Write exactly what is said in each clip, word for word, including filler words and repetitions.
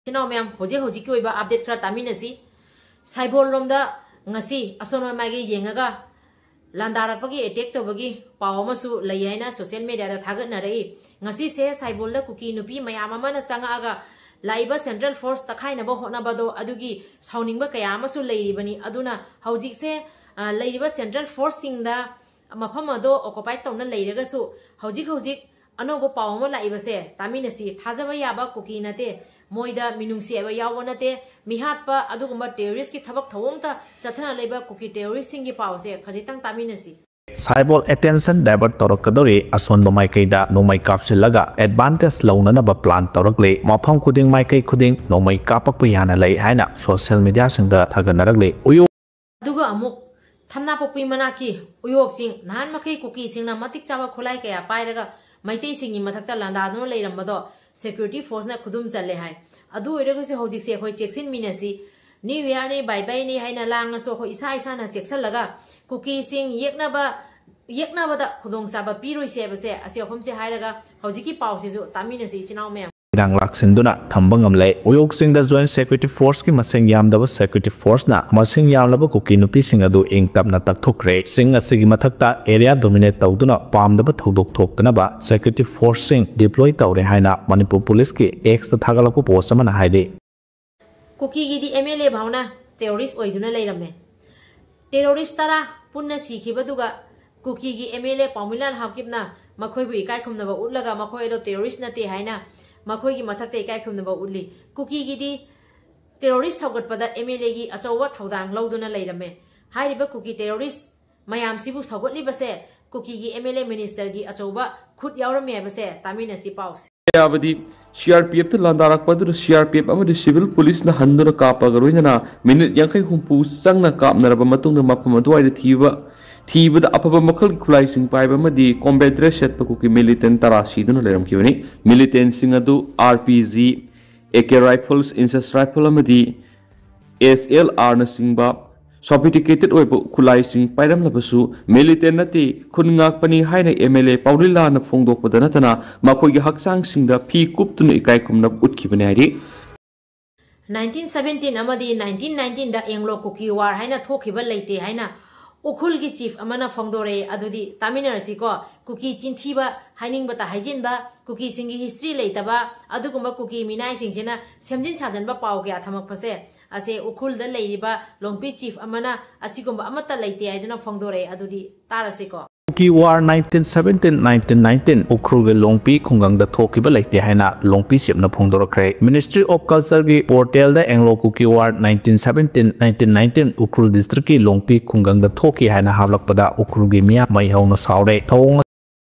ꯏꯆꯤꯟ ꯏꯅꯥꯎ ꯃꯌꯥꯝ, ꯍꯧꯖꯤꯛ ꯍꯧꯖꯤꯛꯀꯤ ꯑꯣꯏꯕ ꯑꯞꯗꯦꯠ ꯈꯔ ꯇꯥꯃꯤꯟꯅꯁꯤ꯫ ꯁꯥꯏꯕꯣꯜ ꯂꯣꯝꯗ ꯉꯁꯤ ꯑꯁꯣꯟꯕ ꯃꯥꯏꯀꯩ ꯌꯦꯡꯉꯒ ꯂꯥꯟꯗꯥꯔꯛꯄꯒꯤ, ꯑꯦꯇꯦꯛ ꯇꯧꯕꯒꯤ ꯄꯥꯎ ꯑꯃꯁꯨ ꯂꯩ ꯍꯥꯏꯅ ꯁꯣꯁꯤꯌꯦꯜ ꯃꯦꯗꯤꯌꯥꯗ ꯊꯥꯒꯠꯅꯔꯛꯏ꯫ ꯉꯁꯤꯁꯦ ꯁꯥꯏꯕꯣꯜꯗ ꯀꯨꯀꯤ ꯅꯨꯄꯤ ꯃꯌꯥꯝ ꯑꯃꯅ ꯆꯪꯉꯛꯑꯒ ꯂꯥꯛꯏꯕ ꯁꯦꯟꯇ꯭ꯔꯦꯜ ꯐꯣꯔꯁ ꯇꯛꯈꯥꯏꯅꯕ ꯍꯣꯠꯅꯕꯗꯣ ꯑꯗꯨꯒꯤ ꯁꯥꯎꯅꯤꯡꯕ ꯀꯌꯥ ꯑꯃꯁꯨ ꯂꯩꯔꯤꯕꯅꯤ꯫ ꯑꯗꯨꯅ ꯍꯧꯖꯤꯛꯁꯦ, ꯑ, ꯂꯩꯔꯤꯕ ꯁꯦꯟꯇ꯭ꯔꯦꯜ ꯐꯣꯔꯁꯁꯤꯡꯗ ꯃꯐꯝ ꯑꯗꯣ ꯑꯣꯀꯨꯄꯥꯏ ꯇꯧꯅ ꯂꯩꯔꯒꯁꯨ, ꯍꯧꯖꯤꯛ ꯍꯧꯖꯤꯛ ꯑꯅꯧꯕ ꯄꯥꯎ ꯑꯃ ꯂꯥꯛꯏꯕꯁꯦ ꯇꯥꯃꯤꯟꯅꯁꯤ꯫ ꯊꯥꯖꯕ ꯌꯥꯕ ꯀꯨꯀꯤ ꯅꯠꯇꯦ, ꯃꯣꯏꯗ ꯃꯤꯅꯨꯡꯁꯤ ꯍꯥꯏꯕ ꯌꯥꯎꯕ ꯅꯠꯇꯦ꯫ ꯃꯤꯍꯥꯠꯄ ꯑꯗꯨꯒꯨꯝꯕ ꯇꯦꯔꯣꯔꯤꯁꯀꯤ ꯊꯕꯛ ꯊꯧꯑꯣꯡꯇ ꯆꯠꯊꯅ ꯂꯩꯕ ꯀꯨꯀꯤ ꯇꯦꯔꯣꯔꯤꯁꯁꯤꯡꯒꯤ ꯄꯥꯎꯁꯦ ꯈꯖꯤꯛꯇꯪ ꯇꯥꯃꯤꯟꯅꯁꯤ꯫ ꯁꯥꯏꯕꯣꯜ ꯑꯦꯇꯦꯟꯁꯟ ꯗꯥꯏꯚꯔꯠ ꯇꯧꯔꯛꯀꯗꯧꯔꯤ꯫ ꯑꯁꯣꯟꯕ ꯃꯥꯏꯀꯩꯗ ꯅꯣꯡꯃꯩ ꯀꯥꯞꯁꯤꯜꯂꯒ ꯑꯦꯗꯚꯥꯟꯇꯦꯖ ꯂꯧꯅꯅꯕ ꯄ꯭ꯂꯥꯟ ꯇꯧꯔꯛꯂꯤ꯫ ꯃꯐꯝ ꯈꯨꯗꯤꯡ ꯃꯥꯏꯀꯩ ꯈꯨꯗꯤꯡ ꯅꯣꯡꯃꯩ ꯀꯥꯞꯄꯛꯄ ꯌꯥꯅ ꯂꯩ ꯍꯥꯏꯅ ꯁꯣꯁꯤꯌꯦꯜ ꯃꯦꯗꯤꯌꯥꯁꯤꯡꯗ ꯊꯥꯒꯠꯅꯔꯛꯂꯤ꯫ ꯎꯌꯣꯛ ꯑꯗꯨꯒ ꯑꯃꯨꯛ ꯊꯝꯅꯥꯄꯣꯛꯄꯤ ꯃꯅꯥꯛꯀꯤ ꯎꯌꯣꯛꯁꯤꯡ, ꯅꯍꯥꯟ ꯃꯈꯩ ꯀꯨꯀꯤꯁꯤꯡꯅ ꯃꯇꯤꯛ ꯆꯥꯕ ꯈꯨꯠꯂꯥꯏ ꯀꯌꯥ ꯄꯥꯏꯔꯒ ꯃꯩꯇꯩꯁꯤꯡꯒꯤ ꯃꯊꯛꯇ ꯂꯥꯟꯗꯥꯗꯨꯅ ꯂꯩꯔꯝꯕꯗꯣ ꯁꯦꯀ꯭ꯌꯨꯔꯤꯇꯤ ꯐꯣꯔꯁꯅ ꯈꯨꯗꯨꯝ ꯆꯜꯂꯦ ꯍꯥꯏ꯫ ꯑꯗꯨ ꯑꯣꯏꯔꯒꯁꯨ ꯍꯧꯖꯤꯛꯁꯦ ꯑꯩꯈꯣꯏ ꯆꯦꯛꯁꯤꯟꯃꯤꯟꯅꯁꯤ꯫ ꯅ꯭ꯌꯨ ꯏꯌꯥꯔꯅꯤ, ꯕꯥꯏ ꯕꯥꯏꯅꯤ ꯍꯥꯏꯅ ꯂꯥꯡꯉꯁꯨ ꯑꯩꯈꯣꯏ ꯏꯁꯥ ꯏꯁꯥꯅ ꯆꯦꯛꯁꯤꯜꯂꯒ ꯀꯨꯀꯤꯁꯤꯡ ꯌꯦꯛꯅꯕ, ꯌꯦꯛꯅꯕꯗ ꯈꯨꯗꯣꯡꯆꯥꯕ ꯄꯤꯔꯣꯏꯁꯦ ꯍꯥꯏꯕꯁꯦ, ꯑꯁꯤ ꯑꯍꯨꯝꯁꯦ ꯍꯥꯏꯔꯒ ꯍꯧꯖꯤꯛꯀꯤ ꯄꯥꯎꯁꯤꯁꯨ ꯇꯥꯃꯤꯟꯅꯁꯤ ꯏꯆꯤꯟ ꯏꯅꯥꯎ ꯃꯌꯥꯝ꯫ ꯏꯔꯥꯡ ꯂꯥꯛꯁꯤꯟꯗꯨꯅ ꯊꯝꯕ ꯉꯝꯂꯦ꯫ ꯎꯌꯣꯛꯁꯤꯡꯗ ꯖꯣꯏꯟꯠ ꯁꯦꯀ꯭ꯌꯨꯔꯤꯇꯤ ꯐꯣꯔꯁꯀꯤ ꯃꯁꯤꯡ ꯌꯥꯝꯗꯕ ꯁꯦꯀ꯭ꯌꯨꯔꯤꯇꯤ ꯐꯣꯔꯁꯅ ꯃꯁꯤꯡ ꯌꯥꯝꯂꯕ ꯀꯨꯀꯤ ꯅꯨꯄꯤꯁꯤꯡ ꯑꯗꯨ ꯏꯪ ꯇꯞꯅ ꯇꯛꯊꯣꯛꯈ꯭ꯔꯦ꯫ ꯆꯤꯡ ꯑꯁꯤꯒꯤ ꯃꯊꯛꯇ ꯑꯦꯔꯤꯌꯥ ꯗꯣꯃꯤꯅꯦꯠ ꯇꯧꯗꯨꯅ ꯄꯥꯝꯗꯕ ꯊꯧꯗꯣꯛ ꯊꯣꯛꯇꯅꯕ ꯁꯦꯀ꯭ꯌꯨꯔꯤꯇꯤ ꯐꯣꯔꯁꯁꯤꯡ ꯗꯤꯄ꯭ꯂꯣꯏ ꯇꯧꯔꯦ ꯍꯥꯏꯅ ꯃꯅꯤꯄꯨꯔ ꯄꯨꯂꯤꯁꯀꯤ ꯑꯦꯛꯁꯇ ꯊꯥꯒꯠꯂꯛꯄ ꯄꯣꯁ ꯑꯃꯅ ꯍꯥꯏꯔꯤ꯫ ꯀꯨꯀꯤꯒꯤꯗꯤ ꯑꯦꯝ ꯑꯦꯜ ꯑꯦ ꯐꯥꯎꯅ ꯇꯦꯔꯣꯔꯤꯁ ꯑꯣꯏꯗꯨꯅ ꯂꯩꯔꯝꯃꯦ꯫ ꯇꯦꯔꯣꯔꯤꯁ ꯇꯔꯥ ꯄꯨꯟꯅ ꯁꯤꯈꯤꯕꯗꯨꯒ ꯀꯨꯀꯤꯒꯤ ꯑꯦꯝ ꯑꯦꯜ ꯑꯦ ꯄꯥꯎꯃꯤꯂꯥꯟ ꯍꯥꯎꯀꯤꯞꯅ ꯃꯈꯣꯏꯕꯨ ꯏꯀꯥꯏ ꯈꯨꯝꯅꯕ ꯎꯠꯂꯒ ꯃꯈꯣꯏ ꯑꯗꯣ ꯇꯦꯔꯣꯔꯤꯁ ꯅꯠꯇꯦ ꯍꯥꯏꯅ ꯃꯈꯣꯏꯒꯤ ꯃꯊꯛꯇ ꯏꯀꯥꯏ ꯈꯨꯝꯅꯕ ꯎꯠꯂꯤ꯫ ꯀꯨꯀꯤꯒꯤꯗꯤ ꯇꯦꯔꯣꯔꯤꯁ ꯁꯧꯒꯠꯄꯗ ꯑꯦꯝ ꯑꯦꯜ ꯑꯦꯒꯤ ꯑꯆꯧꯕ ꯊꯧꯗꯥꯡ ꯂꯧꯗꯨꯅ ꯂꯩꯔꯝꯃꯦ꯫ ꯍꯥꯏꯔꯤꯕ ꯀꯨꯀꯤ ꯇꯦꯔꯣꯔꯤꯁ ꯃꯌꯥꯝꯁꯤꯕꯨ ꯁꯧꯒꯠꯂꯤꯕꯁꯦ ꯀꯨꯀꯤꯒꯤ ꯑꯦꯝ ꯑꯦꯜ ꯑꯦ ꯃꯤꯅꯤꯁꯇꯔꯒꯤ ꯑꯆꯧꯕ ꯈꯨꯠ ꯌꯥꯎꯔꯝꯃꯦ ꯍꯥꯏꯕꯁꯦ ꯇꯥꯃꯤꯟꯅꯁꯤ ꯄꯥꯎꯁꯦ꯫ ꯌꯥꯕꯗꯤ ꯁꯤ ꯑꯥꯔ ꯄꯤ ꯑꯦꯐꯇ ꯂꯥꯟꯗꯥꯔꯛꯄ ꯑꯗꯨꯗ ꯁꯤ ꯑꯥꯔ ꯄꯤ ꯑꯦꯐ ꯑꯃꯗꯤ ꯁꯤꯚꯤꯜ ꯄꯨꯂꯤꯁꯅ ꯍꯟꯗꯨꯅ ꯀꯥꯞꯄꯒ ꯂꯣꯏꯅꯅ ꯃꯤꯅꯤꯠ ꯌꯥꯡꯈꯩ ꯍꯨꯝꯐꯨ ꯆꯪꯅ ꯀꯥꯞꯅꯔꯕ ꯃꯇꯨꯡꯗ ꯃꯐꯝ ꯑꯗꯨꯋꯥꯏꯗ ꯊꯤꯕ, ꯊꯤꯕꯗ ꯑꯐꯕ ꯃꯈꯜꯒꯤ ꯈꯨꯠꯂꯥꯏꯁꯤꯡ ꯄꯥꯏꯕ ꯑꯃꯗꯤ ꯀꯣꯝꯕꯦꯠ ꯗ꯭ꯔꯦꯁ ꯁꯦꯠꯄ ꯀꯨꯀꯤ ꯃꯤꯂꯤꯇꯦꯟ ꯇꯔꯥ ꯁꯤꯗꯨꯅ ꯂꯩꯔꯝꯈꯤꯕꯅꯤ꯫ ꯃꯤꯂꯤꯇꯦꯟꯁꯤꯡ ꯑꯗꯨ R P G, A K rifles, inches rifle ꯑꯃꯗꯤ ꯑꯦꯁ ꯑꯦꯜ ꯑꯥꯔꯅꯆꯤꯡꯕ ꯁꯣꯐꯤꯁꯇꯤꯀꯦꯇꯦꯗ ꯑꯣꯏꯕ ꯈꯨꯠꯂꯥꯏꯁꯤꯡ ꯄꯥꯏꯔꯝꯂꯕꯁꯨ ꯃꯤꯂꯤꯇꯦꯟ ꯅꯠꯇꯦ, ꯈꯨꯟ ꯉꯥꯛꯄꯅꯤ ꯍꯥꯏꯅ ꯑꯦꯝ ꯑꯦꯜ ꯑꯦ ꯄꯥꯎꯂꯤꯂꯥꯅ ꯐꯣꯡꯗꯣꯛꯄꯗ ꯅꯠꯇꯅ ꯃꯈꯣꯏꯒꯤ ꯍꯛꯆꯥꯡꯁꯤꯡꯗ ꯐꯤ ꯀꯨꯞꯇꯨꯅ ꯏꯀꯥꯏ ꯈꯨꯝꯅꯕ ꯎꯠꯈꯤꯕꯅꯤ ꯍꯥꯏꯔꯤ꯫ ꯅꯥꯏꯟꯇꯤꯟ ꯁꯕꯦꯟꯇꯤꯟ ꯑꯃꯗꯤ ꯅꯥꯏꯟꯇꯤꯟ ꯅꯥꯏꯟꯇꯤꯟꯗ ꯑꯦꯡꯂꯣ ꯀꯨꯀꯤ ꯋꯥꯔ ꯍꯥꯏꯅ ꯊꯣꯛꯈꯤꯕ ꯂꯩꯇꯦ ꯍꯥꯏꯅ ꯎꯈ꯭ꯔꯨꯜꯒꯤ ꯆꯤꯐ ꯑꯃꯅ ꯐꯣꯡꯗꯣꯔꯛꯑꯦ꯫ ꯑꯗꯨꯗꯤ ꯇꯥꯃꯤꯟꯅꯔꯁꯤꯀꯣ꯫ ꯀꯨꯀꯤ ꯆꯤꯟꯊꯤꯕ ꯍꯥꯏꯅꯤꯡꯕꯇ ꯍꯥꯏꯖꯤꯟꯕ, ꯀꯨꯀꯤꯁꯤꯡꯒꯤ ꯍꯤꯁꯇ꯭ꯔꯤ ꯂꯩꯇꯕ, ꯑꯗꯨꯒꯨꯝꯕ ꯀꯨꯀꯤ ꯃꯤꯅꯥꯏꯁꯤꯡꯁꯤꯅ ꯁꯦꯝꯖꯤꯟ ꯁꯥꯖꯤꯟꯕ ꯄꯥꯎ ꯀꯌꯥ ꯊꯝꯃꯛꯄꯁꯦ, ꯑꯁꯦ ꯎꯈ꯭ꯔꯨꯜꯗ ꯂꯩꯔꯤꯕ ꯂꯣꯡꯄꯤ ꯆꯤꯐ ꯑꯃꯅ ꯑꯁꯤꯒꯨꯝꯕ ꯑꯃꯠꯇ ꯂꯩꯇꯦ ꯍꯥꯏꯗꯨꯅ ꯐꯣꯡꯗꯣꯔꯛꯑꯦ꯫ ꯑꯗꯨꯗꯤ ꯇꯥꯔꯁꯤꯀꯣ꯫ Kuki war nineteen seventeen nineteen nineteen ꯎꯈ꯭ꯔꯨꯜꯒꯤ ꯂꯣꯡꯄꯤ ꯈꯨꯡꯒꯪꯗ ꯊꯣꯛꯈꯤꯕ ꯂꯩꯇꯦ ꯍꯥꯏꯅ ꯂꯣꯡꯄꯤ ꯆꯤꯐꯅ ꯐꯣꯡꯗꯣꯔꯛꯈ꯭ꯔꯦ꯫ Ministry of Cultureꯒꯤ ꯄꯣꯔꯇꯦꯜꯗ Anglo Kuki war nineteen seventeen nineteen nineteen Ukhrul ꯗꯤꯁꯇ꯭ꯔꯤꯛꯀꯤ ꯂꯣꯡꯄꯤ ꯈꯨꯡꯒꯪꯗ ꯊꯣꯛꯈꯤ ꯍꯥꯏꯅ ꯍꯥꯞꯂꯛꯄꯗ ꯎꯈ꯭ꯔꯨꯜꯒꯤ ꯃꯤꯌꯥꯝ ꯃꯩ ꯍꯧꯅ ꯁꯥꯎꯔꯦ꯫ ꯊꯧꯑꯣꯡ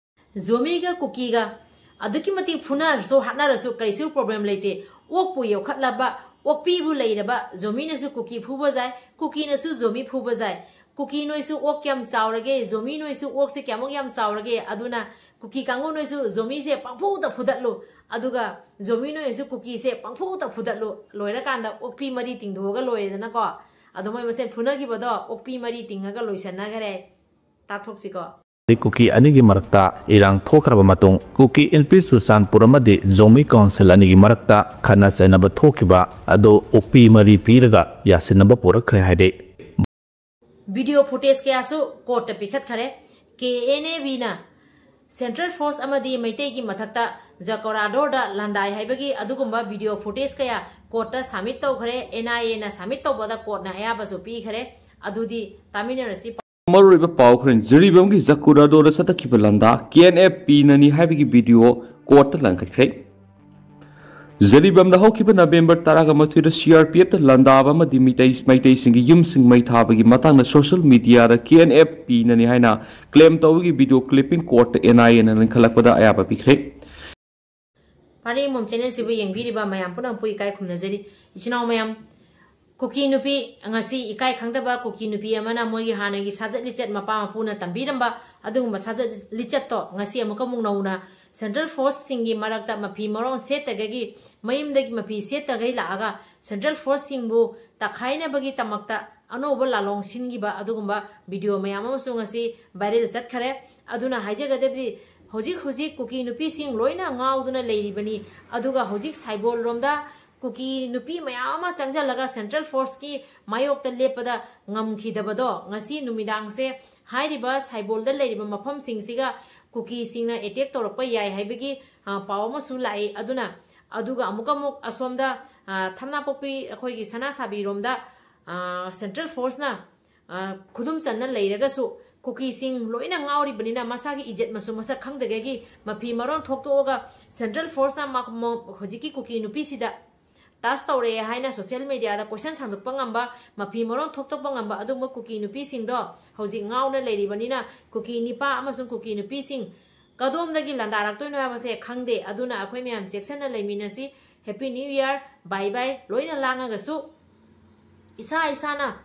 ꯖꯣꯃꯤꯒ ꯀꯨꯀꯤꯒ ꯑꯗꯨꯛꯀꯤ ꯃꯇꯤꯛ ꯐꯨꯅꯔꯁꯨ ꯍꯥꯠꯅꯔꯁꯨ ꯀꯔꯤꯁꯨ ꯄ꯭ꯔꯣꯕ꯭ꯂꯦꯝ ꯂꯩꯇꯦ꯫ ꯑꯣꯛꯄꯨ ꯌꯣꯛꯈꯠꯂꯕ, ꯑꯣꯛꯄꯤꯕꯨ ꯂꯩꯔꯕ, ꯖꯣꯃꯤꯅꯁꯨ ꯀꯨꯀꯤ ꯐꯨꯕ ꯌꯥꯏ, ꯀꯨꯀꯤꯅꯁꯨ ꯖꯣꯃꯤ ꯐꯨꯕ ꯌꯥꯏ꯫ ꯀꯨꯀꯤ ꯅꯣꯏꯁꯨ ꯑꯣꯛ ꯀꯌꯥꯝ ꯆꯥꯎꯔꯒꯦ, ꯖꯣꯃꯤ ꯅꯣꯏꯁꯨ ꯑꯣꯛꯁꯦ ꯀꯌꯥꯃꯨꯛ ꯌꯥꯝ ꯆꯥꯎꯔꯒꯦ, ꯑꯗꯨꯅ ꯀꯨꯀꯤ ꯀꯥꯡꯕꯨ ꯅꯣꯏꯁꯨ ꯖꯣꯃꯤꯁꯦ ꯄꯪꯐꯨꯗ ꯐꯨꯗꯠꯂꯨ, ꯑꯗꯨꯒ ꯖꯣꯃꯤ ꯅꯣꯏꯅꯁꯨ ꯀꯨꯀꯤꯁꯦ ꯄꯪꯐꯨꯗ ꯐꯨꯗꯠꯂꯨ꯫ ꯂꯣꯏꯔꯀꯥꯟꯗ ꯑꯣꯛꯄꯤ ꯃꯔꯤ ꯇꯤꯡꯊꯣꯛꯑꯒ ꯂꯣꯏꯔꯦꯗꯅꯀꯣ꯫ ꯑꯗꯣ ꯃꯣꯏ ꯃꯁꯦꯟ ꯐꯨꯅꯈꯤꯕꯗꯣ ꯑꯣꯛꯄꯤ ꯃꯔꯤ ꯇꯤꯡꯉꯒ ꯂꯣꯏꯁꯟꯅꯈ꯭ꯔꯦ꯫ ꯇꯥꯊꯣꯛꯁꯤꯀꯣ꯫ ꯀꯨꯀꯤ ꯑꯅꯤꯒꯤ ꯃꯔꯛꯇ ꯏꯔꯥꯡ ꯊꯣꯛꯈ꯭ꯔꯕ ꯃꯇꯨꯡ ꯀꯨꯀꯤ ꯏꯟꯄꯤ ꯆꯨꯔꯆꯥꯟꯄꯨꯔ ꯑꯃꯗꯤ ꯖꯣꯃꯤ ꯀꯥꯎꯟꯁꯤꯜ ꯑꯅꯤꯒꯤ ꯃꯔꯛꯇ ꯈꯠꯅ ꯆꯩꯅꯕ ꯊꯣꯛꯈꯤꯕ ꯑꯗꯨ ꯑꯣꯛꯄꯤ ꯃꯔꯤ ꯄꯤꯔꯒ ꯌꯥꯁꯤꯟꯅꯕ ꯄꯨꯔꯛꯈ꯭ꯔꯦ ꯍꯥꯏꯔꯦ꯫ ꯚꯤꯗꯤꯑꯣ ꯐꯨꯇꯦꯖ ꯀꯌꯥꯁꯨ ꯀꯣꯔꯠꯇ ꯄꯤꯈꯠꯈꯔꯦ꯫ ꯀꯦ ꯑꯦꯟ ꯑꯦ ꯕꯤꯅ ꯁꯦꯟꯇ꯭ꯔꯦꯜ ꯐꯣꯔꯁ ꯑꯃꯗꯤ ꯃꯩꯇꯩꯒꯤ ꯃꯊꯛꯇ ꯖꯀꯣꯔꯥꯗꯣꯔꯗ ꯂꯥꯟꯗꯥꯏ ꯍꯥꯏꯕꯒꯤ ꯑꯗꯨꯒꯨꯝꯕ ꯚꯤꯗꯤꯑꯣ ꯐꯨꯇꯦꯖ ꯀꯌꯥ ꯀꯣꯔꯠꯇ ꯁꯕꯃꯤꯠ ꯇꯧꯈ꯭ꯔꯦ꯫ ꯑꯦꯟ ꯑꯥꯏ ꯑꯦꯅ ꯁꯕꯃꯤꯠ ꯇꯧꯕꯗ ꯀꯣꯔꯠꯅ ꯑꯌꯥꯕꯁꯨ ꯄꯤꯈꯔꯦ꯫ ꯑꯗꯨꯗꯤ ꯇꯥꯃꯤꯟꯅꯔꯁꯤ꯫ ꯃꯔꯨꯑꯣꯏꯕ ꯄꯥꯎ ꯈꯔ: ꯖꯤꯔꯤꯕꯥꯝꯒꯤ ꯖꯀꯨꯔꯥꯗꯣꯔꯗ ꯆꯠꯊꯈꯤꯕ ꯂꯥꯟꯗꯥ ꯀꯦ ꯑꯦꯟ ꯑꯦꯐ ꯄꯤꯅꯅꯤ ꯍꯥꯏꯕꯒꯤ ꯚꯤꯗꯤꯑꯣ ꯀꯣꯔꯠꯇ ꯂꯪꯈꯠꯈ꯭ꯔꯦ꯫ ꯖꯤꯔꯤꯕꯥꯝꯗ ꯍꯧꯈꯤꯕ ꯅꯕꯦꯝꯕꯔ ꯇꯔꯥꯒ ꯃꯥꯊꯣꯏꯗ ꯁꯤ ꯑꯥꯔ ꯄꯤ ꯑꯦꯐꯇ ꯂꯥꯟꯗꯥꯕ ꯑꯃꯗꯤ ꯃꯤꯇꯩ-, ꯃꯩꯇꯩꯁꯤꯡꯒꯤ ꯌꯨꯝꯁꯤꯡ ꯃꯩ ꯊꯥꯕꯒꯤ ꯃꯇꯥꯡꯗ ꯁꯣꯁꯤꯌꯦꯜ ꯃꯤꯗꯤꯌꯥꯗ ꯀꯦ ꯑꯦꯟ ꯑꯦꯐ ꯄꯤꯅꯅꯤ ꯍꯥꯏꯅ ꯀ꯭ꯂꯦꯝ ꯇꯧꯕꯒꯤ ꯚꯤꯗꯤꯑꯣ ꯀ꯭ꯂꯤꯞꯄꯤꯡ ꯀꯣꯔꯠꯇ ꯑꯦꯟ ꯑꯥꯏ ꯑꯦꯅ ꯂꯤꯡꯈꯠꯂꯛꯄꯗ ꯑꯌꯥꯕ ꯄꯤꯈ꯭ꯔꯦ꯫ ꯄꯥꯔꯦꯡꯕꯝ ꯆꯦꯅꯦꯜꯁꯤꯕꯨ ꯌꯦꯡꯕꯤꯔꯤꯕ ꯃꯌꯥꯝ ꯄꯨꯝꯅꯃꯛꯄꯨ ꯏꯀꯥꯏ ꯈꯨꯝꯅꯖꯔꯤ꯫ ꯏꯆꯤꯟ ꯏꯅꯥꯎ ꯃꯌꯥꯝ, ꯀꯨꯀꯤ ꯅꯨꯄꯤ, ꯉꯁꯤ ꯏꯀꯥꯏ ꯈꯪꯗꯕ ꯀꯨꯀꯤ ꯅꯨꯄꯤ ꯑꯃꯅ ꯃꯣꯏꯒꯤ ꯍꯥꯟꯅꯒꯤ ꯁꯥꯖꯠ ꯂꯤꯆꯠ, ꯃꯄꯥ ꯃꯄꯨꯅ ꯇꯝꯕꯤꯔꯝꯕ ꯑꯗꯨꯒꯨꯝꯕ ꯁꯥꯖꯠ ꯂꯤꯆꯠꯇꯣ ꯉꯁꯤ ꯑꯃꯨꯛꯀ ꯑꯃꯨꯛ ꯅꯧꯅ ꯁꯦꯟꯇ꯭ꯔꯦꯜ ꯐꯣꯔꯁꯁꯤꯡꯒꯤ ꯃꯔꯛꯇ ꯃꯐꯤ ꯃꯔꯣꯟ ꯁꯦꯠꯇꯒꯤ, ꯃꯌꯨꯝꯗꯒꯤ ꯃꯐꯤ ꯁꯦꯠꯇꯒꯩ ꯂꯥꯛꯑꯒ ꯁꯦꯟꯇ꯭ꯔꯦꯜ ꯐꯣꯔꯁꯁꯤꯡꯕꯨ ꯇꯛꯈꯥꯏꯅꯕꯒꯤꯗꯃꯛꯇ ꯑꯅꯧꯕ ꯂꯥꯂꯣꯡ ꯁꯤꯟꯈꯤꯕ ꯑꯗꯨꯒꯨꯝꯕ ꯚꯤꯗꯤꯑꯣ ꯃꯌꯥꯝ ꯑꯃꯁꯨ ꯉꯁꯤ ꯚꯥꯏꯔꯦꯜ ꯆꯠꯈꯔꯦ꯫ ꯑꯗꯨꯅ ꯍꯥꯏꯖꯒꯗꯕꯗꯤ, ꯍꯧꯖꯤꯛ ꯍꯧꯖꯤꯛ ꯀꯨꯀꯤ ꯅꯨꯄꯤꯁꯤꯡ ꯂꯣꯏꯅ ꯉꯥꯎꯗꯨꯅ ꯂꯩꯔꯤꯕꯅꯤ꯫ ꯑꯗꯨꯒ ꯍꯧꯖꯤꯛ ꯁꯥꯏꯕꯣꯜ ꯂꯣꯝꯗ ꯀꯨꯀꯤ ꯅꯨꯄꯤ ꯃꯌꯥꯝ ꯑꯃ ꯆꯪꯁꯤꯜꯂꯒ ꯁꯦꯟꯇ꯭ꯔꯦꯜ ꯐꯣꯔꯁꯀꯤ ꯃꯥꯌꯣꯛꯇ ꯂꯦꯞꯄꯗ ꯉꯝꯈꯤꯗꯕꯗꯣ, ꯉꯁꯤ ꯅꯨꯃꯤꯗꯥꯡꯁꯦ ꯍꯥꯏꯔꯤꯕ ꯁꯥꯏꯕꯣꯜꯗ ꯂꯩꯔꯤꯕ ꯃꯐꯝꯁꯤꯡꯁꯤꯒ ꯀꯨꯀꯤꯁꯤꯡꯅ ꯑꯦꯇꯦꯛ ꯇꯧꯔꯛꯄ ꯌꯥꯏ ꯍꯥꯏꯕꯒꯤ, ꯑ, ꯄꯥꯎ ꯑꯃꯁꯨ ꯂꯥꯛꯏ꯫ ꯑꯗꯨꯅ ꯑꯗꯨꯒ ꯑꯃꯨꯛꯀ ꯑꯃꯨꯛ ꯑꯁꯣꯝꯗ, ꯑ, ꯊꯝꯅꯥꯄꯣꯛꯄꯤ ꯑꯩꯈꯣꯏꯒꯤ ꯁꯅꯥꯁꯥꯕꯤꯔꯣꯝꯗ, ꯑ, ꯁꯦꯟꯇ꯭ꯔꯦꯜ ꯐꯣꯔꯁꯅ, ꯑ, ꯈꯨꯗꯨꯝ ꯆꯟꯅ ꯂꯩꯔꯒꯁꯨ ꯀꯨꯀꯤꯁꯤꯡ ꯂꯣꯏꯅ ꯉꯥꯎꯔꯤꯕꯅꯤꯅ ꯃꯁꯥꯒꯤ ꯏꯖꯠ ꯃꯆꯨ ꯃꯁꯛ ꯈꯪꯗꯒꯦꯒꯤ ꯃꯐꯤ ꯃꯔꯣꯟ ꯊꯣꯛꯇꯣꯛꯑꯒ ꯁꯦꯟꯇ꯭ꯔꯦꯜ ꯐꯣꯔꯁꯅ ꯃꯥ-, ꯃ-, ꯍꯧꯖꯤꯛꯀꯤ ꯀꯨꯀꯤ ꯅꯨꯄꯤꯁꯤꯗ ꯇꯁ ꯇꯧꯔꯛꯑꯦ ꯍꯥꯏꯅ ꯁꯣꯁꯤꯌꯦꯜ ꯃꯦꯗꯤꯌꯥꯗ ꯀꯣꯏꯁꯟ ꯁꯥꯡꯗꯣꯛꯄ ꯉꯝꯕ, ꯃꯐꯤ ꯃꯔꯣꯟ ꯊꯣꯛꯇꯣꯛꯄ ꯉꯝꯕ ꯑꯗꯨꯒꯨꯝꯕ ꯀꯨꯀꯤ ꯅꯨꯄꯤꯁꯤꯡꯗꯣ ꯍꯧꯖꯤꯛ ꯉꯥꯎꯅ ꯂꯩꯔꯤꯕꯅꯤꯅ ꯀꯨꯀꯤ ꯅꯤꯄꯥ ꯑꯃꯁꯨꯡ ꯀꯨꯀꯤ ꯅꯨꯄꯤꯁꯤꯡ ꯀꯗꯣꯝꯗꯒꯤ ꯂꯥꯟꯗꯥꯔꯛꯇꯣꯏꯅꯣ ꯍꯥꯏꯕꯁꯦ ꯈꯪꯗꯦ꯫ ꯑꯗꯨꯅ ꯑꯩꯈꯣꯏ ꯃꯌꯥꯝ ꯆꯦꯛꯁꯟꯅ ꯂꯩꯃꯤꯟꯅꯁꯤ꯫ Happy New Year, bye bye, ꯂꯣꯏꯅ ꯂꯥꯡꯉꯒꯁꯨ ꯏꯁꯥ ꯏꯁꯥꯅ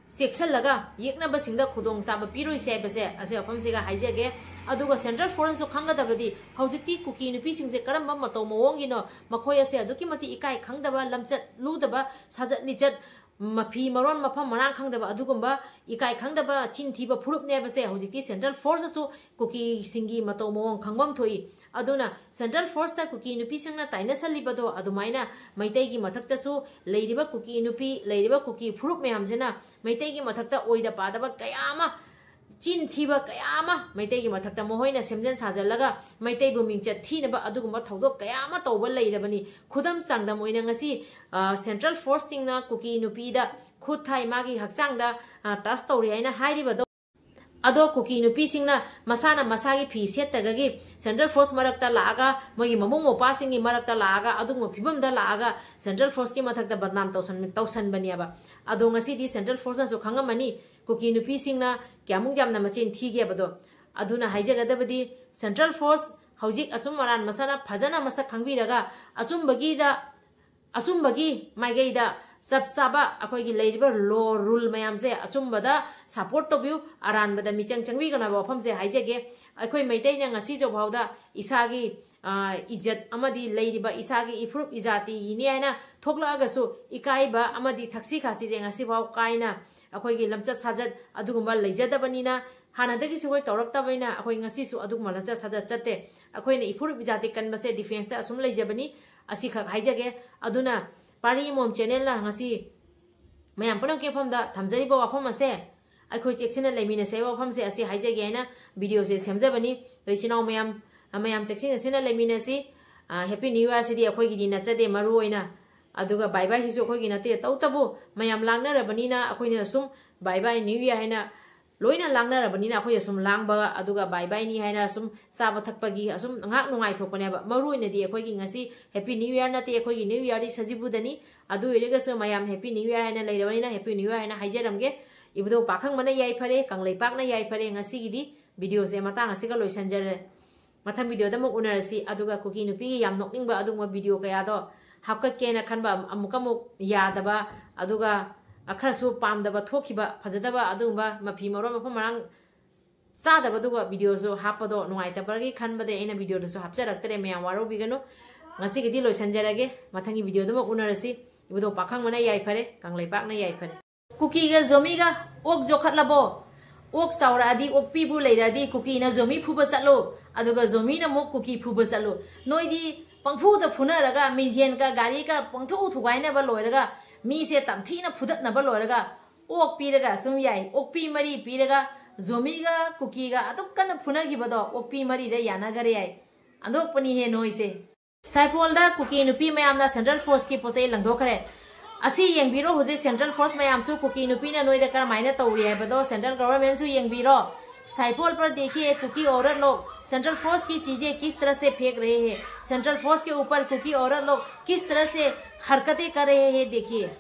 ꯆꯦꯛꯁꯤꯜꯂꯒ ꯌꯦꯛꯅꯕꯁꯤꯡꯗ ꯈꯨꯗꯣꯡꯆꯥꯕ ꯄꯤꯔꯣꯏꯁꯦ ꯍꯥꯏꯕꯁꯦ ꯑꯁꯤ ꯋꯥꯐꯝꯁꯤꯒ ꯍꯥꯏꯖꯒꯦ꯫ ꯑꯗꯨꯒ ꯁꯦꯟꯇ꯭ꯔꯦꯜ ꯐꯣꯔꯁꯅꯁꯨ ꯈꯪꯒꯗꯕꯗꯤ ꯍꯧꯖꯤꯛꯇꯤ ꯀꯨꯀꯤ ꯅꯨꯄꯤꯁꯤꯡꯁꯦ ꯀꯔꯝꯕ ꯃꯇꯧ ꯃꯑꯣꯡꯒꯤꯅꯣ, ꯃꯈꯣꯏ ꯑꯁꯦ ꯑꯗꯨꯛꯀꯤ ꯃꯇꯤꯛ ꯏꯀꯥꯏ ꯈꯪꯗꯕ, ꯂꯝꯆꯠ ꯂꯨꯗꯕ, ꯁꯥꯖꯠ ꯂꯤꯆꯠ, ꯃꯐꯤ ꯃꯔꯣꯟ ꯃꯐꯝ ꯃꯔꯥꯡ ꯈꯪꯗꯕ, ꯑꯗꯨꯒꯨꯝꯕ ꯏꯀꯥꯏ ꯈꯪꯗꯕ ꯆꯤꯟ ꯊꯤꯕ ꯐꯨꯔꯨꯞꯅꯦ ꯍꯥꯏꯕꯁꯦ ꯍꯧꯖꯤꯛꯇꯤ ꯁꯦꯟꯇ꯭ꯔꯦꯜ ꯐꯣꯔꯁꯅꯁꯨ ꯀꯨꯀꯤꯁꯤꯡꯒꯤ ꯃꯇꯧ ꯃꯑꯣꯡ ꯈꯪꯐꯝ ꯊꯣꯛꯏ꯫ ꯑꯗꯨꯅ ꯁꯦꯟꯇ꯭ꯔꯦꯜ ꯐꯣꯔꯁꯇ ꯀꯨꯀꯤ ꯅꯨꯄꯤꯁꯤꯡꯅ ꯇꯥꯏꯅꯁꯜꯂꯤꯕꯗꯣ ꯑꯗꯨꯃꯥꯏꯅ ꯃꯩꯇꯩꯒꯤ ꯃꯊꯛꯇꯁꯨ ꯂꯩꯔꯤꯕ ꯀꯨꯀꯤ ꯅꯨꯄꯤ, ꯂꯩꯔꯤꯕ ꯀꯨꯀꯤ ꯐꯨꯔꯨꯞ ꯃꯌꯥꯝꯁꯤꯅ ꯃꯩꯇꯩꯒꯤ ꯃꯊꯛꯇ ꯑꯣꯏꯗ ꯄꯥꯗꯕ ꯀꯌꯥ ꯑꯃ, ꯆꯤꯟ ꯊꯤꯕ ꯀꯌꯥ ꯑꯃ ꯃꯩꯇꯩꯒꯤ ꯃꯊꯛꯇ ꯃꯈꯣꯏꯅ ꯁꯦꯝꯖꯤꯟ ꯁꯥꯖꯤꯜꯂꯒ ꯃꯩꯇꯩꯕꯨ ꯃꯤꯡꯆꯠ ꯊꯤꯅꯕ ꯑꯗꯨꯒꯨꯝꯕ ꯊꯧꯗꯣꯛ ꯀꯌꯥ ꯑꯃ ꯇꯧꯕ ꯂꯩꯔꯕꯅꯤ꯫ ꯈꯨꯗꯝ ꯆꯥꯡꯗꯝ ꯑꯣꯏꯅ ꯉꯁꯤ, ꯑ, ꯁꯦꯟꯇ꯭ꯔꯦꯜ ꯐꯣꯔꯁꯁꯤꯡꯅ ꯀꯨꯀꯤ ꯅꯨꯄꯤꯗ ꯈꯨꯠ ꯊꯥꯏ, ꯃꯥꯒꯤ ꯍꯛꯆꯥꯡꯗ, ꯑ, ꯇꯁ ꯇꯧꯔꯤ ꯍꯥꯏꯅ ꯍꯥꯏꯔꯤꯕꯗꯣ꯫ ꯑꯗꯣ ꯀꯨꯀꯤ ꯅꯨꯄꯤꯁꯤꯡꯅ ꯃꯁꯥꯅ ꯃꯁꯥꯒꯤ ꯐꯤ ꯁꯦꯠꯇꯒꯤ ꯁꯦꯟꯇ꯭ꯔꯦꯜ ꯐꯣꯔꯁ ꯃꯔꯛꯇ ꯂꯥꯛꯑꯒ, ꯃꯣꯏꯒꯤ ꯃꯕꯨꯡ ꯃꯧꯄ꯭ꯋꯥꯁꯤꯡꯒꯤ ꯃꯔꯛꯇ ꯂꯥꯛꯑꯒ, ꯑꯗꯨꯒꯨꯝꯕ ꯐꯤꯕꯝꯗ ꯂꯥꯛꯑꯒ ꯁꯦꯟꯇ꯭ꯔꯦꯜ ꯐꯣꯔꯁꯀꯤ ꯃꯊꯛꯇ ꯕꯗꯅꯥꯝ ꯇꯧꯁꯟ-, ꯇꯧꯁꯟꯕꯅꯦꯕ꯫ ꯑꯗꯣ ꯉꯁꯤꯗꯤ ꯁꯦꯟꯇ꯭ꯔꯦꯜ ꯐꯣꯔꯁꯅꯁꯨ ꯈꯪꯉꯝꯃꯅꯤ ꯀꯨꯀꯤ ꯅꯨꯄꯤꯁꯤꯡꯅ ꯀꯌꯥꯃꯨꯛ ꯌꯥꯝꯅ ꯃꯆꯤꯟ ꯊꯤꯒꯦꯕꯗꯣ꯫ ꯑꯗꯨꯅ ꯍꯥꯏꯖꯒꯗꯕꯗꯤ ꯁꯦꯟꯇ꯭ꯔꯦꯜ ꯐꯣꯔꯁ ꯍꯧꯖꯤꯛ ꯑꯆꯨꯝ ꯑꯔꯥꯟ ꯃꯁꯥꯅ ꯐꯖꯅ ꯃꯁꯛ ꯈꯪꯕꯤꯔꯒ ꯑꯆꯨꯝꯕꯒꯤꯗ ꯑꯆꯨꯝꯕꯒꯤ ꯃꯥꯏꯀꯩꯗ ꯆꯞ ꯆꯥꯕ ꯑꯩꯈꯣꯏꯒꯤ ꯂꯩꯔꯤꯕ ꯂꯣ ꯔꯨꯜ ꯃꯌꯥꯝꯁꯦ ꯑꯆꯨꯝꯕꯗ ꯁꯄꯣꯔꯠ ꯇꯧꯕꯤꯌꯨ, ꯑꯔꯥꯟꯕꯗ ꯃꯤꯆꯪ ꯆꯪꯕꯤꯒꯅꯨ ꯍꯥꯏꯕ ꯋꯥꯐꯝꯁꯦ ꯍꯥꯏꯖꯒꯦ꯫ ꯑꯩꯈꯣꯏ ꯃꯩꯇꯩꯅ ꯉꯁꯤꯁꯨ ꯐꯥꯎꯗ ꯏꯁꯥꯒꯤ, ꯑ, ꯏꯖꯠ ꯑꯃꯗꯤ ꯂꯩꯔꯤꯕ ꯏꯁꯥꯒꯤ ꯏꯐꯨꯔꯨꯞ ꯏꯖꯥꯇꯤꯒꯤꯅꯤ ꯍꯥꯏꯅ ꯊꯣꯛꯂꯛꯑꯒꯁꯨ ꯏꯀꯥꯏꯕ ꯑꯃꯗꯤ ꯊꯛꯁꯤ ꯈꯥꯁꯤꯁꯦ ꯉꯁꯤꯐꯥꯎ ꯀꯥꯏꯅ ꯑꯩꯈꯣꯏꯒꯤ ꯂꯝꯆꯠ ꯁꯥꯖꯠ ꯑꯗꯨꯒꯨꯝꯕ ꯂꯩꯖꯗꯕꯅꯤꯅ, ꯍꯥꯟꯅꯗꯒꯤꯁꯨ ꯑꯩꯈꯣꯏ ꯇꯧꯔꯛꯇꯕꯅꯤꯅ ꯑꯩꯈꯣꯏ ꯉꯁꯤꯁꯨ ꯑꯗꯨꯒꯨꯝꯕ ꯂꯝꯆꯠ ꯁꯥꯖꯠ ꯆꯠꯇꯦ꯫ ꯑꯩꯈꯣꯏꯅ ꯏꯐꯨꯔꯨꯞ ꯏꯖꯥꯇꯤ ꯀꯟꯕꯁꯦ ꯗꯤꯐꯦꯟꯁꯇ ꯑꯁꯨꯝ ꯂꯩꯖꯕꯅꯤ꯫ ꯑꯁꯤꯈꯛ ꯍꯥꯏꯖꯒꯦ꯫ ꯑꯗꯨꯅ ꯄꯥꯔꯤ ꯑꯃꯣꯝ ꯆꯦꯅꯦꯜꯅ ꯉꯁꯤ ꯃꯌꯥꯝ ꯄꯨꯝꯅꯃꯛꯀꯤ ꯃꯐꯝꯗ ꯊꯝꯖꯔꯤꯕ ꯋꯥꯐꯝ ꯑꯁꯦ, ꯑꯩꯈꯣꯏ ꯆꯦꯛꯁꯤꯟꯅ ꯂꯩꯃꯤꯟꯅꯁꯦ ꯍꯥꯏꯕ ꯋꯥꯐꯝꯁꯦ ꯑꯁꯤ ꯍꯥꯏꯖꯒꯦ ꯍꯥꯏꯅ ꯚꯤꯗꯤꯑꯣꯁꯦ ꯁꯦꯝꯖꯕꯅꯤ꯫ ꯑꯗꯣ ꯏꯆꯤꯟ ꯏꯅꯥꯎ ꯃꯌꯥꯝ, ꯃꯌꯥꯝ ꯆꯦꯛꯁꯤꯟ ꯆꯦꯛꯁꯤꯟꯅ ꯂꯩꯃꯤꯟꯅꯁꯤ꯫ ꯑ, Happy New Year ꯁꯤꯗꯤ ꯑꯩꯈꯣꯏꯒꯤꯗꯤ ꯅꯠꯆꯗꯦ ꯃꯔꯨ ꯑꯣꯏꯅ꯫ ꯑꯗꯨꯒ bye bye ꯁꯤꯁꯨ ꯑꯩꯈꯣꯏꯒꯤ ꯅꯠꯇꯦ꯫ ꯇꯧꯇꯕꯨ ꯃꯌꯥꯝ ꯂꯥꯡꯅꯔꯕꯅꯤꯅ ꯑꯩꯈꯣꯏꯅ ꯁꯨꯝ bye bye New Year ꯍꯥꯏꯅ ꯂꯣꯏꯅ ꯂꯥꯡꯅꯔꯕꯅꯤꯅ ꯑꯩꯈꯣꯏ ꯑꯁꯨꯝ ꯂꯥꯡꯕ, ꯑꯗꯨꯒ bye bye ꯅꯤ ꯍꯥꯏꯅ ꯁꯨꯝ ꯆꯥꯕ ꯊꯛꯄꯒꯤ ꯑꯁꯨꯝ ꯉꯥꯏꯍꯥꯛ ꯅꯨꯡꯉꯥꯏꯊꯣꯛꯄꯅꯦꯕ꯫ ꯃꯔꯨ ꯑꯣꯏꯅꯗꯤ ꯑꯩꯈꯣꯏꯒꯤ ꯉꯁꯤ Happy New Year ꯅꯠꯇꯦ, ꯑꯩꯈꯣꯏꯒꯤ New Year ꯗꯤ ꯁꯖꯤꯕꯨꯗꯅꯤ꯫ ꯑꯗꯨ ꯑꯣꯏꯔꯒꯁꯨ ꯃꯌꯥꯝ Happy New Year ꯍꯥꯏꯅ ꯂꯩꯔꯕꯅꯤꯅ Happy New Year ꯍꯥꯏꯅ ꯍꯥꯏꯖꯔꯝꯒꯦ꯫ ꯏꯕꯨꯙꯧ ꯄꯥꯈꯪꯕꯅ ꯌꯥꯏꯐꯔꯦ, ꯀꯪꯂꯩꯄꯥꯛꯅ ꯌꯥꯏꯐꯔꯦ꯫ ꯉꯁꯤꯒꯤꯗꯤ ꯚꯤꯗꯤꯑꯣꯁꯦ ꯃꯇꯥꯡ ꯑꯁꯤꯒ ꯂꯣꯏꯁꯤꯟꯖꯔꯦ꯫ ꯃꯊꯪ ꯚꯤꯗꯤꯑꯣꯗ ꯑꯃꯨꯛ ꯎꯅꯔꯁꯤ꯫ ꯑꯗꯨꯒ ꯀꯨꯀꯤ ꯅꯨꯄꯤꯒꯤ ꯌꯥꯝ ꯅꯣꯛꯅꯤꯡꯕ ꯑꯗꯨꯒꯨꯝꯕ ꯚꯤꯗꯤꯑꯣ ꯀꯌꯥꯗꯣ ꯍꯥꯞꯀꯠꯀꯦꯅ ꯈꯟꯕ ꯑꯃꯨꯛꯀ ꯑꯃꯨꯛ ꯌꯥꯗꯕ, ꯑꯗꯨꯒ ꯈꯔꯁꯨ ꯄꯥꯝꯗꯕ ꯊꯣꯛꯈꯤꯕ, ꯐꯖꯗꯕ ꯑꯗꯨꯒꯨꯝꯕ ꯃꯐꯤ ꯃꯔꯣꯟ ꯃꯐꯝ ꯃꯔꯥꯡ ꯆꯥꯗꯕꯗꯨꯒ ꯚꯤꯗꯤꯑꯣꯁꯨ ꯍꯥꯞꯄꯗꯣ ꯅꯨꯡꯉꯥꯏꯇꯕꯒꯤ ꯈꯟꯕꯗꯩ ꯑꯩꯅ ꯚꯤꯗꯤꯑꯣꯗꯨꯁꯨ ꯍꯥꯞꯆꯔꯛꯇ꯭ꯔꯦ꯫ ꯃꯌꯥꯝ ꯋꯥꯔꯧꯕꯤꯒꯅꯨ꯫ ꯉꯁꯤꯒꯤꯗꯤ ꯂꯣꯏꯁꯤꯟꯖꯔꯒꯦ꯫ ꯃꯊꯪꯒꯤ ꯚꯤꯗꯤꯑꯣꯗ ꯑꯃꯨꯛ ꯎꯅꯔꯁꯤ꯫ ꯏꯕꯨꯙꯧ ꯄꯥꯈꯪꯕꯅ ꯌꯥꯏꯐꯔꯦ, ꯀꯪꯂꯩꯄꯥꯛꯅ ꯌꯥꯏꯐꯔꯦ꯫ ꯀꯨꯀꯤꯒ ꯖꯣꯃꯤꯒ ꯑꯣꯛ ꯌꯣꯛꯈꯠꯂꯕꯣ? ꯑꯣꯛ ꯆꯥꯎꯔꯛꯑꯗꯤ, ꯑꯣꯛꯄꯤꯕꯨ ꯂꯩꯔꯗꯤ, ꯀꯨꯀꯤꯅ ꯖꯣꯃꯤ ꯐꯨꯕ ꯆꯠꯂꯨ, ꯑꯗꯨꯒ ꯖꯣꯃꯤꯅ ꯑꯃꯨꯛ ꯀꯨꯀꯤ ꯐꯨꯕ ꯆꯠꯂꯨ꯫ ꯅꯣꯏꯗꯤ ꯄꯪꯐꯨꯗ ꯐꯨꯅꯔꯒ, ꯃꯤꯡꯖꯦꯟꯒ ꯒꯥꯔꯤꯒ ꯄꯪꯊꯧ ꯊꯨꯒꯥꯏꯅꯕ ꯂꯣꯏꯔꯒ, ꯃꯤꯁꯦ ꯇꯝꯊꯤꯅ ꯐꯨꯗꯠꯅꯕ ꯂꯣꯏꯔꯒ, ꯑꯣꯛ ꯄꯤꯔꯒ ꯑꯁꯨꯝ ꯌꯥꯏ, ꯑꯣꯛꯄꯤ ꯃꯔꯤ ꯄꯤꯔꯒ ꯖꯣꯃꯤꯒ ꯀꯨꯀꯤꯒ ꯑꯗꯨꯛ ꯀꯟꯅ ꯐꯨꯅꯈꯤꯕꯗꯣ ꯑꯣꯛꯄꯤ ꯃꯔꯤꯗ ꯌꯥꯅꯈꯔꯦ ꯌꯥꯏ꯫ ꯑꯟꯗꯣꯛꯄꯅꯤꯍꯦ ꯅꯣꯏꯁꯦ꯫ ꯁꯥꯏꯐꯣꯜꯗ ꯀꯨꯀꯤ ꯅꯨꯄꯤ ꯃꯌꯥꯝꯅ Central Force ꯀꯤ ꯄꯣꯠꯆꯩ ꯂꯪꯊꯣꯛꯈ꯭ꯔꯦ꯫ ꯑꯁꯤ ꯌꯦꯡꯕꯤꯔꯣ, ꯍꯧꯖꯤꯛ Central Force ꯃꯌꯥꯝꯁꯨ ꯀꯨꯀꯤ ꯅꯨꯄꯤꯅ ꯅꯣꯏꯗ ꯀꯔꯝꯍꯥꯏꯅ ꯇꯧꯔꯤ ꯍꯥꯏꯕꯗꯣ Central Government ꯁꯨ ꯌꯦꯡꯕꯤꯔꯣ꯫ साइफोल पर देखिए, कुकी औरत लोग Central Force की चीजें किस तरह से फेंक रहे हैं, Central Force के ऊपर कुकी औरत लोग किस तरह से हरकतें कर रहे हैं, देखिए।